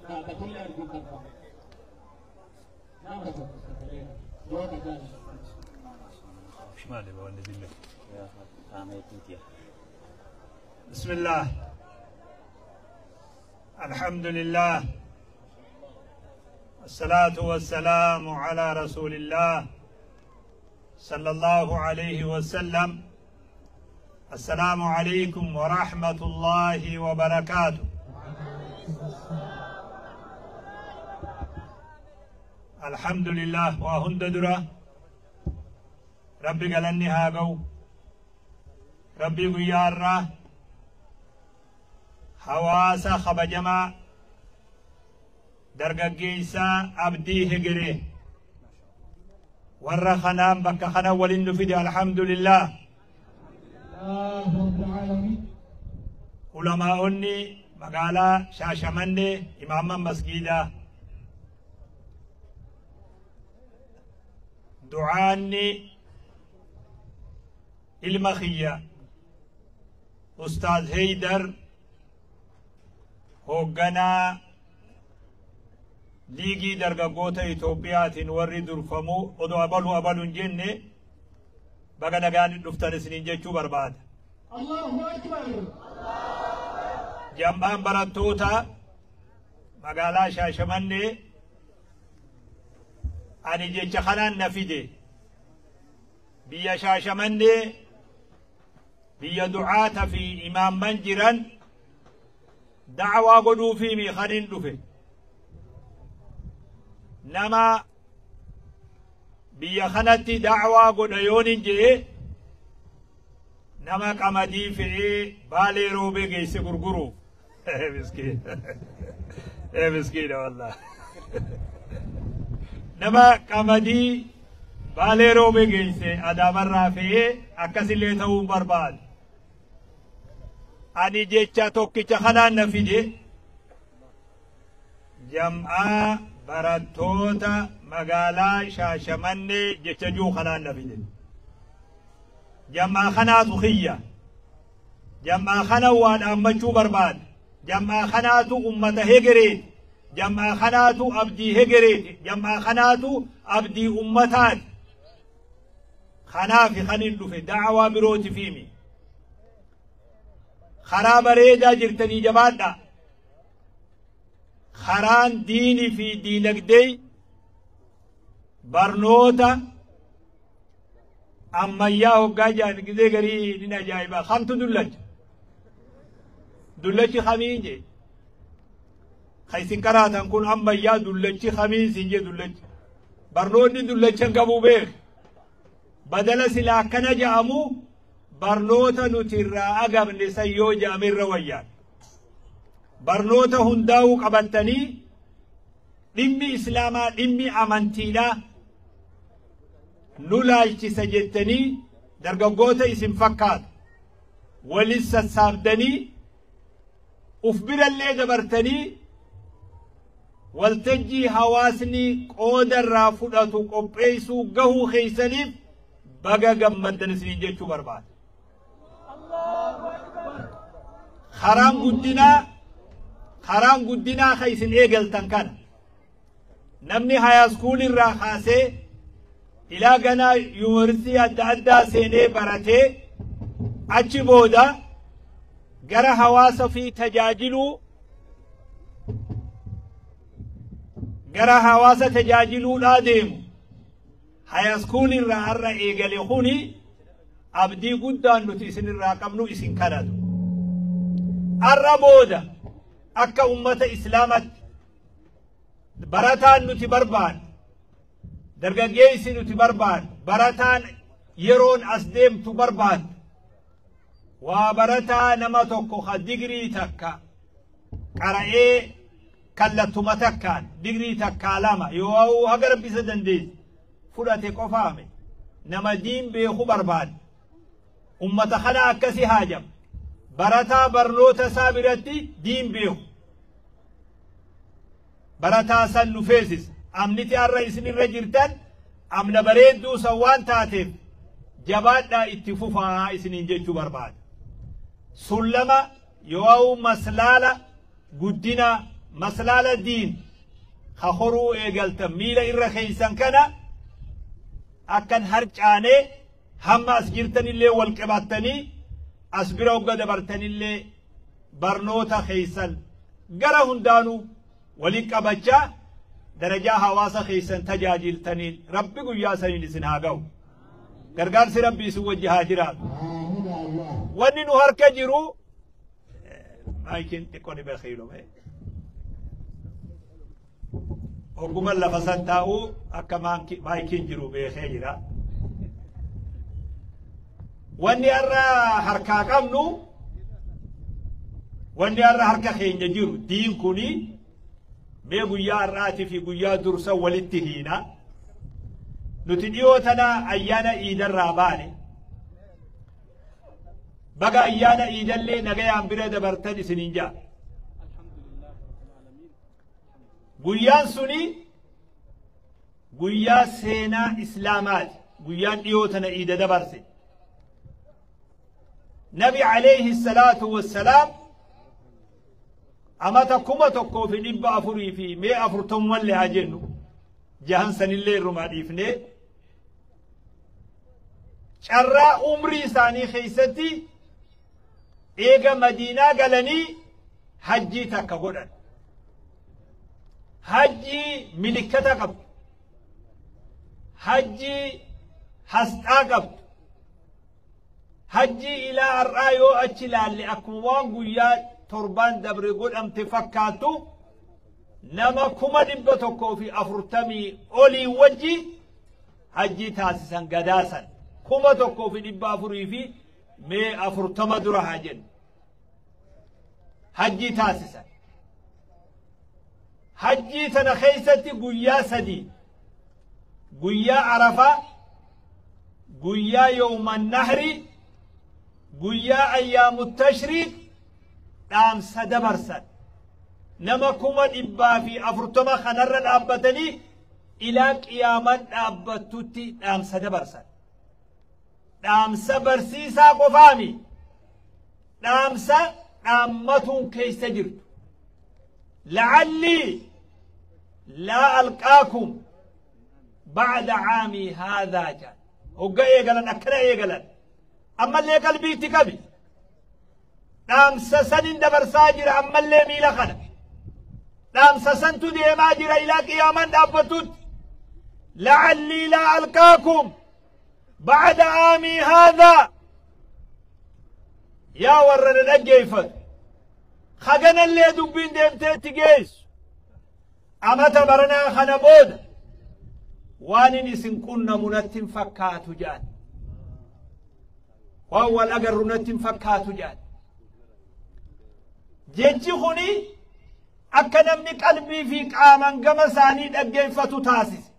dhaabbatullee arguun barbaada. Nama tokko sagalee yoo na jaalladhu. بسم الله الحمد لله الصلاة والسلام على رسول الله صلى الله عليه وسلم السلام عليكم ورحمة الله وبركاته الحمد لله وهند درة ربي قالني هاقو ربي قيارة hawaasa kabajamaa dargaggeessaa abdii hegeree warra kanaan bakka kana waliin nu fide alhamdulillah. Allahu Rabbil Aalamiin. Ulamaa'onni magaalaa Shaashamannee imaamman masgiidaa du'aanni ilma kiyya Ustaaz Heydar hoogganaa liigii dargaggoota Itoophiyaatiin warri durfamu odoo abaluu abaluu hin jenne baga nagaan dhuftan isiniin jechuu barbaada. Allahu Akbar. Jambaan barattoota magaalaa Shaashamannee ani jecha kanaan na fide biyya Shaashamannee biyya du'aata fi imaamman jiran da'awaa godhuu fi kanin dhufe nama biyya kanatti da'awaa godha yoon hin jedhe nama qamadii fe'ee Baalee Roobee geesse gurguru miskiin miskiina wallah nama qamadii Baalee Roobee geesse Adaamarraa fe'ee akkasillee ta'uu barbaadu. Ani jecha tokkicha kanaan na fide jam'aa barattoota magaalaa Shaashamannee jecha jiru kanaan na fide. Jam'aa kanaatu kiyya. Jam'aa kana waa dhaammachuu barbaada. Jam'aa kanaatu ummata hegereeti. Jam'aa kanaatu abdii hegereeti. Jam'aa kanaatu abdii ummataati. Kanaaf kanin dhufe da'awaa birooti fiimi. Karaa bareedaa jirtanii jabaadha. Karaan diinii fi diinagdee barnoota ammayyaa hoggaa jedhan gizee garii ni ajaa'iba. Kamtu dullacha? Dullachi kamiin jee? Ka isin qaraatan kun ammayyaa dullachi kamiin sin jee dullachi? Barnoonni dullacha hin qabu beek. Badala silaa akkana jedhamu barnoota nuti irraa agabne san yoo jedhame irra wayyaan. Barnoota hundaa'uu qabattanii dhimmi islaamaa dhimmi amantiidhaa nu laalchisa jettanii dargaggoota isin fakkaatu walis sassaabdanii uf birallee dabartanii waltajjii hawaasni qooda irraa fudhatu qopheessuu gahuu keeysaniif baga gammaddan isiniin jechuu barbaada. Karaan guddinaa ka isin eegaltan kana namni hayaaskuul irraa kaasee ilaa ganaa yuunivarsiitii adda addaa seenee baratee achi booda gara hawaasa fi tajaajiluu gara hawaasa tajaajiluudhaa deemu hayaaskuul irraa har'a eegale kuni abdii guddaan nuti isin irraa qabnu isin kadhatu. Har'a booda akka ummata islaamatti barataan nuti barbaannu dargaggeessi nuti barbaannu barataan yeroon as deemtu barbaannu waa barataa nama tokko ka digrii takka qara'ee kallattuma takkaan digrii takkaa lama yoo haga rabbi isa dandeesse fudhate qofaame nama diin beeku barbaannu ummata kana akkasi haajama. Barataa barnoota isaa biratti diin beeku barataa san nu feesisa. Amniti har'a isinirra jirtan amna bareedduu san waan taateef jabaadhaa itti fufaa isiniin jechuu barbaada. Sullama yoo maslaala guddina Maslaala diin ka horuu eegaltan miila irra keeysan kana akkan harcaanee hamma as jirtanillee wal qabattanii as bira hogga dabartanillee barnoota keeysan gara hundaanuu walin qabachaa darajaa hawaasa keeysan tajaajiltaniin Rabbi guyyaa saniin isin haa ga'u. Gargaarsi Rabbi isin wajji haa jiraatu. Wanni nu harka jiru maayikiin xiqqoo ni beekiilome. Ogummaan lafa san taa'u akka maayikiin jiru beekee jira. Wanni har'a harkaa qabnu, wanni har'a harka keenya jiru diin kuni mee guyyaa har'aatii fi guyyaa dursa walitti hiina. Nuti dhiyoo tana ayyaana iidarraa baane. Baga ayyaana iidallee nagayaan bira dabartan isiniin ja'a. Guyyaan suni guyyaa seenaa Islaamaati. Guyyaan dhiyoo tana iida dabarse. Nabi alayhi salaatu wassalaam amata 1440 haa jennu jahan sanillee irrumaa dhiifnee carraa umrii isaanii keessatti eega Madiinaa galanii hajjii takka godhan. Hajjii milikkata qabdu. Hajjii hasxaa qabdu. Hajjii ilaa har'aa yoo achi ilaalle akkuma waan guyyaa torbaan dabre godhamte fakkaattu nama 140,000 olii wajji hajjii taasisan gadaasan 1440 dura haa jennu hajjii taasisan. Hajjii tana keessatti guyyaa sadii, guyyaa Arafaa, guyyaa Yawman Nahri, guyyaa Ayyaamu Tashriiq dhaamsa dabarsan. Nama 140,000 kanarra dhaabbatanii ilaa qiyaaman dhaabbattutti dhaamsa dabarsan. Dhaamsa barsiisaa qofaami. Dhaamsa dhaammatuun keessa jirtu. La'allii laa alqaakum ba'da caamii haadhaa jedhan. Hogga eegalan akkana eegalan. Ammallee qalbiitti qabi. Dhaamsa sanin dabarsaa jira ammallee miila kana. Dhaamsa santu deemaa jira ilaa qiyaaman dhaabbattutti. La'allii laa alqaakum ba'da caamii haadhaa. Yaa warra na dhaggeeffatu. Haganallee dubbiin deemteetti geessu. Amata baranaa kana booda waan inni isin qunnamu natti hin fakkaatu jedhan. Waan wal agarru natti hin fakkaatu jedhan. Jechi kuni akka namni qalbii fi qaaman gama isaanii dhaggeeffatu taasise.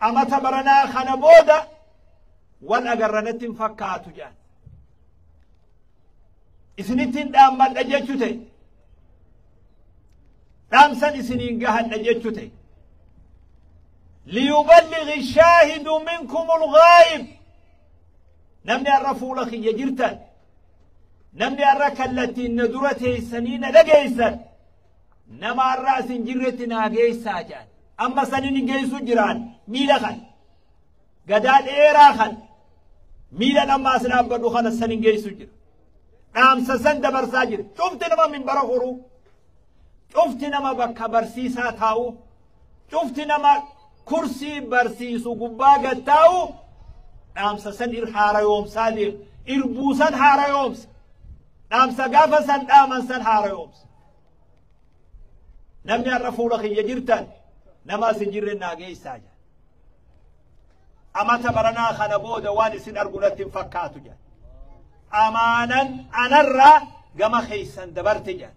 Amata baranaa kana booda wal agarra natti hin fakkaatu jedhan. Isinitti hin dhaammadha jechuu ta'e. Dhaamsan isiniin gahadha jechuu ta'e. Liyuballighi shaahidu minkum al-ghaayib. Namni har'a fuula kiyya jirtan, namni har'a kallattiin na dura teessanii na dhageessan, nama har'a asin jirretti naa geessaa jedhan. Amma sanin hin geessu jiraan miila kana. Gadaa dheeraa kana. Miila amma as dhaabbadhu kana sanin geessu jira. Dhaamsa san dabarsaa jira. Cufti nama minbara horuu, cufti nama bakka barsiisaa taa'u, cufti nama kursii barsiisu gubbaa gad taa'u dhaamsa san haarayoomsaa deema. Irbuu san haarayoomsa. Dhaamsa gaafa san dhaaman san haarayoomsa. Namni har'a fuula kiyya jirtan nama as hin jirre naa geessaa jira. Amata baranaa kana booda waan isin argu natti hin fakkaatu jira. Amaanan anarraa gama keeysan dabarte jira.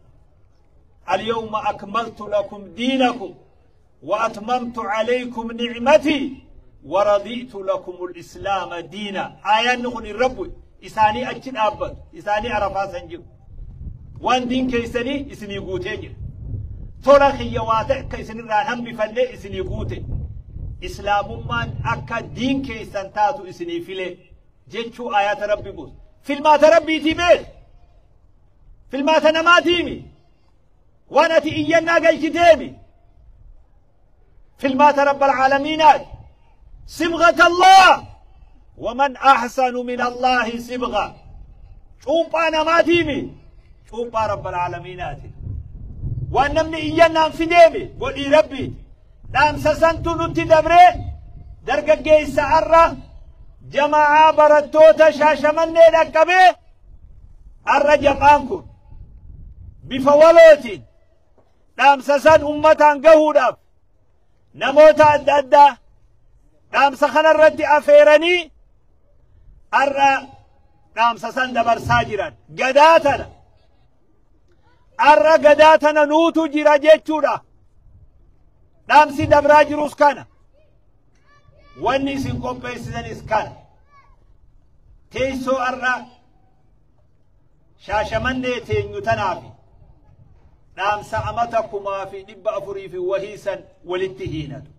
Alyawma akmaltu lakum diinakum wa atmamtu alaykum ni'matii wa radiitu lakum al-islaama diina. Aayaanni kun hin rabbu isaanii achi dhaabbatu isaanii Arafaa san jiru. Waan diin keeysanii isinii guutee jira. Tola kiyya waa ta'e akka isinirraan hambifannee isinii guute. Islaamummaan akka diin keeysan taatu isinii file jechuu aayaata Rabbi buuse. Filmaata Rabbiitii beek. Filmaata namaatiimi. Waan ati iyyannaa galchiteemi. Filmaata Rabbal Caalamiinaati. Sibgata Allah. Waman ahsanu min Allaahi sibga. Cuuphaa namaatiimi. Cuuphaa Rabbal Caalamiinaati. Waan namni iyyannaan fideemi godhii Rabbiiti. Dhaamsa santu nutti dabree dargaggeessa arra jamaa'aa barattoota Shaashamannee dhaqqabee arra jam'aan kun bifa walootiin dhaamsa san ummataan gahuudhaaf namoota adda addaa dhaamsa kanarratti afeeranii arra dhaamsa san dabarsaa jiran. Gadaa tana arra gadaa tana nuutu jira jechuudha. Dhaamsi dabraa jirus kana. Wanni isin qopheessitanis kana. Teessoo arra Shaashamannee teenyu tanaafi dhaamsa amata 1400 fi wahiisan walitti hiinatu.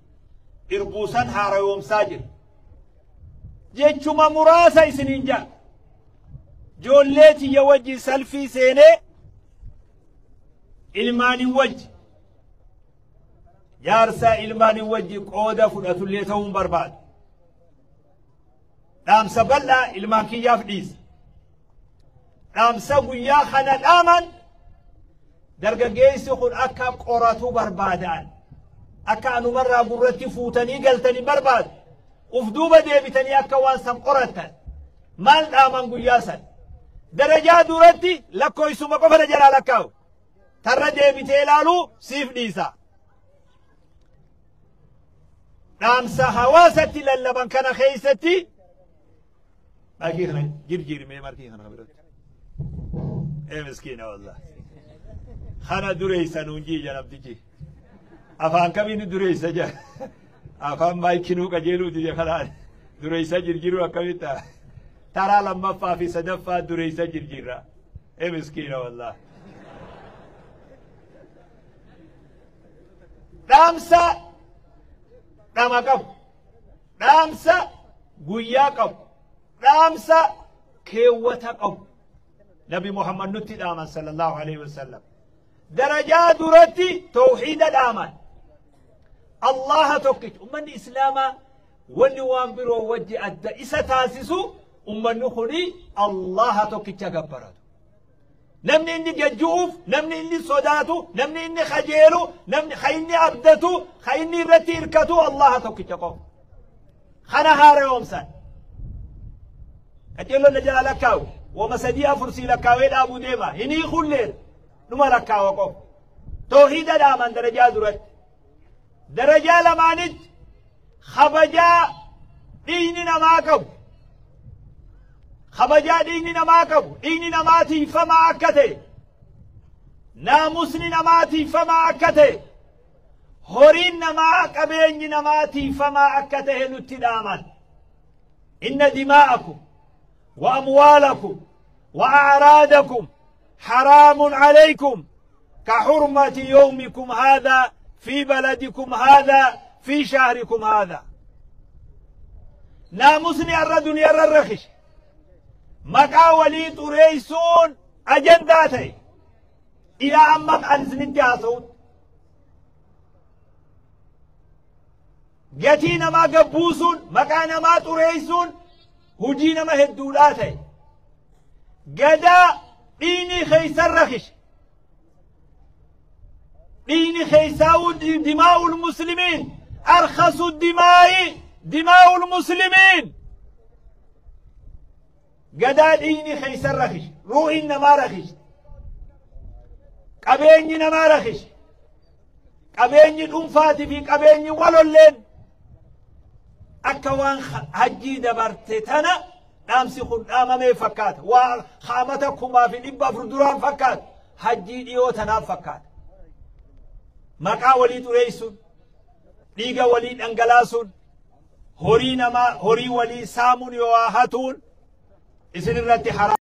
Irbuusan haarayoomsaa jira. Jechuma muraasa isiniin jaa. Joollee tiyya wajji salfii seenee ilmaanin wajji jaarsaa ilmaanin wajji qooda fudhatullee ta'uun barbaadu. Dhaamsa bal'aa ilmaan kiyyaaf dhiisa. Dhaamsa guyyaa kana dhaaman dargaggeessi kun akka qoratu barbaadaan. Akka anumarraa gurratti fuutanii galtanii barbaadu. Uf duuba deebitanii akka waan san qorattan. Maal dhaaman guyyaa san? Darajaa duratti lakkoofsuma qofa na jalaa lakkaa'u. Tarra deebitee ilaaluu siif dhiisa. Dhaamsa hawaasatti lallaban kana keessatti markii kana jirjiirmee markii kana biratti. Ee miskiina wallah. Kana dureessa nuun jii namtichi. Afaan kamiin dureessa jaa. Afaan maayikinuu qajeeluuti jaa kanaan dureessa jirjiiruu akkamitti ta'a. Taraa lammaffaa fi sadaffaa dureessa jirjiirra. Ee miskiina wallah. Dhaamsa dhama qabu. Dhaamsa guyyaa qabu. Dhaamsa keewwata qabu. Nabi Muhammad nutti dhaaman sallallahu alaihi wasallam. Darajaa duratti tawxiida dhaaman. Allaha tokkicha. Ummanni Islaamaa wanni waan biroo wajji adda isa taasisu ummanni kuni Allaha tokkicha gabbaratu. Namni inni gajju'uuf, namni inni sodaatu, namni inni kajeelu, namni inni abdatu, inni irratti hirkatu Allaha tokkicha qofa. Kana haarayoomsan. Qajeelloon na jala lakkaa'u. Wama 3 4 sii lakkaawee dhaabuu deema. Hin hiikulleen dhuma lakkaawa qofa. Tawxiida dhaaman darajaa duratti. Darajaa lamaanitti kabajaa dhiigni namaa qabu. Kabajaa dhiigni namaa qabu. Dhiigni namaa tiifamaa akka ta'e. Naamusni namaa tiifamaa akka ta'e. Horiin namaa qabeenyi namaa tiifamaa akka ta'e nutti dhaaman. Inna dimaa'akum wa amwaalakum wa a'raadakum haraamun alaykum ka hurmati yawmikum haadhaa fi baladikum haadhaa fi shahrikum haadhaa. Naamusni arra duniyaarra rakishe. Maqaa walii xureessuun ajandaa ta'e. Ilaa amma an isinitti haasa'utti. Gatii namaa gabbuusuun, maqaa namaa xureessuun hojii nama hedduudhaa ta'e. Gadaa dhiigni keessan rakishe. Dhiigni keessaa dimaa'ul muslimiin. Arkhasu dimaa'i dimaa'ul muslimiin. Gadaa dhiigni keessan rakishe. Ruuhin namaa rakishe. Qabeenyi namaa rakishe. Qabeenyi dhuunfaatii fi qabeenyi walolleen akka waan hajjii dabarte tana dhaamsi kun dhaamamee fakkaata. Waa haamata 1400 duraan fakkaata. Hajjii dhiyoo tanaaf fakkaata. Maqaa walii xureessuun, dhiiga walii dhangalaasuun, horii namaa horii walii saamuun yoo hatuun isin irratti haraam.